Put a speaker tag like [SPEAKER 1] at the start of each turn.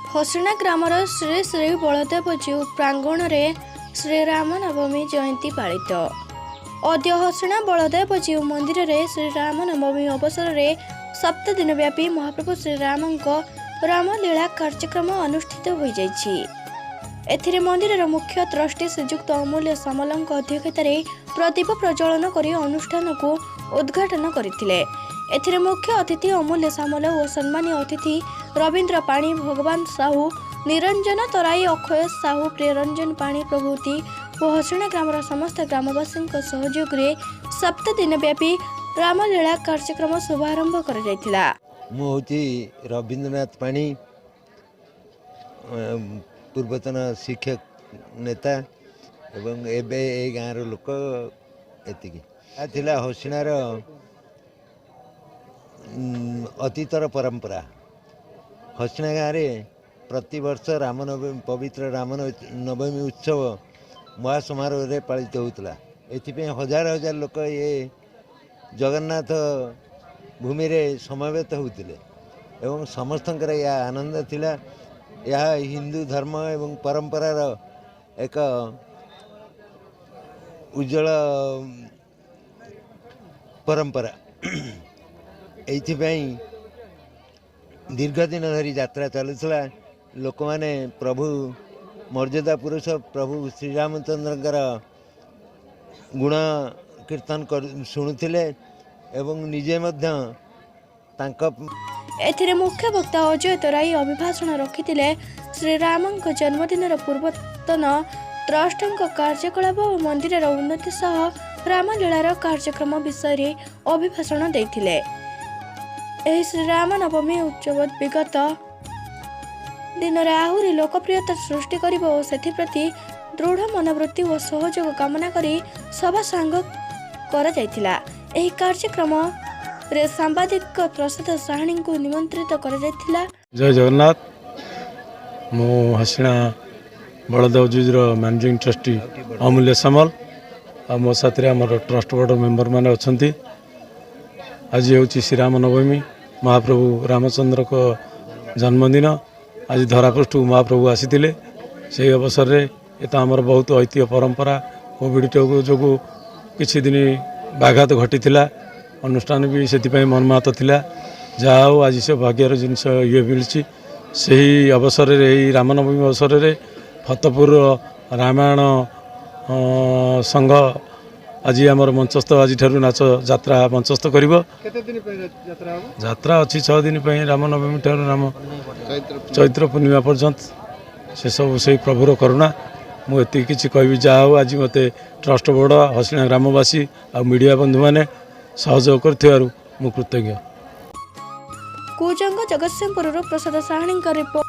[SPEAKER 1] ହସିଣା ଗ୍ରାମର ଶ୍ରୀ ଶ୍ରୀ ବଳଦେବଜୀଉ ପ୍ରାଙ୍ଗଣରେ ଶ୍ରୀରାମ ନବମୀ ଜୟନ୍ତୀ ପାଳିତ। ଅଦ୍ୟ ହସିଣା ବଳଦେବଜୀଉ ମନ୍ଦିରରେ ଶ୍ରୀରାମ ନବମୀ ଅବସରରେ 7 ଦିନ ବ୍ୟାପୀ ମହାପ୍ରଭୁ ଶ୍ରୀରାମଙ୍କ ରାମଲୀଳା କାର୍ଯ୍ୟକ୍ରମ ଅନୁଷ୍ଠିତ ହୋଇଯାଇଛି। ଏଥିରେ ମନ୍ଦିରର ମୁଖ୍ୟ ଟ୍ରଷ୍ଟି ଶ୍ରୀଯୁକ୍ତ ଅମୂଲ୍ୟ ସାମଲଙ୍କ ଅଧ୍ୟକ୍ଷତାରେ ପ୍ରଦୀପ ପ୍ରଜ୍ୱଳନ କରି ଅନୁଷ୍ଠାନକୁ ଉଦ୍ଘାଟନ କରିଥିଲେ। ଏଥିରେ ମୁଖ୍ୟ ଅତିଥି ଅମୂଲ୍ୟ ସାମଲ ଓ ସମ୍ମାନୀୟ ଅତିଥି ରବୀନ୍ଦ୍ର ପାଣି, ଭଗବାନ ସାହୁ, ନିରଞ୍ଜନ ତରାଇ, ଅକ୍ଷୟ ସାହୁ, ପ୍ରିୟରଞ୍ଜନ ପାଣି ପ୍ରଭୃତି ଓ ହସିଣା ଗ୍ରାମର ସମସ୍ତ ଗ୍ରାମବାସୀଙ୍କ ସହଯୋଗରେ 7 ଦିନ ବ୍ୟାପୀ ରାମଲୀଳା କାର୍ଯ୍ୟକ୍ରମ ଶୁଭାରମ୍ଭ କରାଯାଇଥିଲା।
[SPEAKER 2] ମୁଁ ହେଉଛି ରବୀନ୍ଦ୍ରନାଥ ପାଣି, ପୂର୍ବତନ ଶିକ୍ଷକ ନେତା ଏବଂ ଏବେ ଏଇ ଗାଁର ଲୋକ। ଏତିକି। ଏହା ଥିଲା ହସିଣାର ଅତୀତର ପରମ୍ପରା। ହସିଣା ଗାଁରେ ପ୍ରତିବର୍ଷ ରାମନବମୀ, ପବିତ୍ର ରାମନବମୀ ଉତ୍ସବ ମହାସମାରୋହରେ ପାଳିତ ହେଉଥିଲା। ଏଥିପାଇଁ ହଜାର ହଜାର ଲୋକ ଏ ଜଗନ୍ନାଥ ଭୂମିରେ ସମବେତ ହେଉଥିଲେ ଏବଂ ସମସ୍ତଙ୍କର ଏହା ଆନନ୍ଦ ଥିଲା। ଏହା ହିନ୍ଦୁ ଧର୍ମ ଏବଂ ପରମ୍ପରାର ଏକ ଉଜ୍ଜଳ ପରମ୍ପରା। ଏଇଥିପାଇଁ ଦୀର୍ଘ ଦିନ ଧରି ଯାତ୍ରା ଚାଲୁଥିଲା। ଲୋକମାନେ ପ୍ରଭୁ ମର୍ଯ୍ୟାଦା ପୁରୁଷ ପ୍ରଭୁ ଶ୍ରୀରାମଚନ୍ଦ୍ରଙ୍କର ଗୁଣ କୀର୍ତ୍ତନ ଶୁଣୁଥିଲେ ଏବଂ ନିଜେ ମଧ୍ୟ ତାଙ୍କ
[SPEAKER 1] ଏଥିରେ ମୁଖ୍ୟ ବକ୍ତା ଅଜୟ ତରାଇ ଅଭିଭାଷଣ ରଖିଥିଲେ। ଶ୍ରୀରାମଙ୍କ ଜନ୍ମଦିନର ପୂର୍ବତନ ଟ୍ରଷ୍ଟଙ୍କ କାର୍ଯ୍ୟକଳାପ ଓ ମନ୍ଦିରର ଉନ୍ନତି ସହ ରାମଲୀଳାର କାର୍ଯ୍ୟକ୍ରମ ବିଷୟରେ ଅଭିଭାଷଣ ଦେଇଥିଲେ। ଏହି ଶ୍ରୀରାମ ନବମୀ ଉତ୍ସବ ବିଗତ ଦିନରେ ଆହୁରି ଲୋକପ୍ରିୟତା ସୃଷ୍ଟି କରିବ ଓ ସେଥିପ୍ରତି ଦୃଢ଼ ମନୋବୃତ୍ତି ଓ ସହଯୋଗ କାମନା କରି ସଭା ସାଙ୍ଗ କରାଯାଇଥିଲା। ଏହି କାର୍ଯ୍ୟକ୍ରମରେ ସାମ୍ବାଦିକ ପ୍ରସାଦ ସାହାଣୀଙ୍କୁ ନିମନ୍ତ୍ରିତ କରାଯାଇଥିଲା।
[SPEAKER 3] ଜୟ ଜଗନ୍ନାଥ। ମୁଁ ହସିଣା ବଳଦେବଜୀର ମ୍ୟାନେଜିଂ ଟ୍ରଷ୍ଟି ଅମୂଲ୍ୟ ସାମଲ ଆଉ ମୋ ସାଥିରେ ଆମର ଟ୍ରଷ୍ଟ ବୋର୍ଡ଼ ମେମ୍ବରମାନେ ଅଛନ୍ତି। ଆଜି ହେଉଛି ଶ୍ରୀରାମ ନବମୀ, ମହାପ୍ରଭୁ ରାମଚନ୍ଦ୍ରଙ୍କ ଜନ୍ମଦିନ। ଆଜି ଧରାପୃଷ୍ଠକୁ ମହାପ୍ରଭୁ ଆସିଥିଲେ। ସେହି ଅବସରରେ ଏ ତ ଆମର ବହୁତ ଐତିହ୍ୟ ପରମ୍ପରା। କୋଭିଡ଼ ଯୋଗୁଁ କିଛି ଦିନ ବ୍ୟାଘାତ ଘଟିଥିଲା। ଅନୁଷ୍ଠାନ ବି ସେଥିପାଇଁ ମର୍ମାହତ ଥିଲା। ଯାହା ହଉ, ଆଜି ସେ ଭାଗ୍ୟର ଜିନିଷ ଇଏ ମିଳିଛି। ସେହି ଅବସରରେ, ଏହି ରାମନବମୀ ଅବସରରେ ଫତପୁରର ରାମାୟଣ ସଂଘ ଆଜି ଆମର ମଞ୍ଚସ୍ଥ, ଆଜିଠାରୁ ନାଚ ଯାତ୍ରା ମଞ୍ଚସ୍ଥ କରିବ।
[SPEAKER 4] କେତେ ଦିନ ପାଇଁ ଯାତ୍ରା ହବ?
[SPEAKER 3] ଯାତ୍ରା ଅଛି 6 ଦିନ ପାଇଁ, ରାମନବମୀ ଠାରୁ ରାମ ଚୈତ୍ର ପୂର୍ଣ୍ଣିମା ପର୍ଯ୍ୟନ୍ତ। ସେସବୁ ସେଇ ପ୍ରଭୁର କରୁଣା। ମୁଁ ଏତିକି କିଛି କହିବି। ଯାହା ହଉ, ଆଜି ମୋତେ ଟ୍ରଷ୍ଟ ବୋର୍ଡ଼, ହସିଣା ଗ୍ରାମବାସୀ ଆଉ ମିଡ଼ିଆ ବନ୍ଧୁମାନେ ସହଯୋଗ କରିଥିବାରୁ ମୁଁ କୃତଜ୍ଞ।
[SPEAKER 1] କୁଜଙ୍ଗ ଜଗତସିଂହପୁରରୁ ପ୍ରସାଦ ସାହାଣୀଙ୍କ ରିପୋର୍ଟ।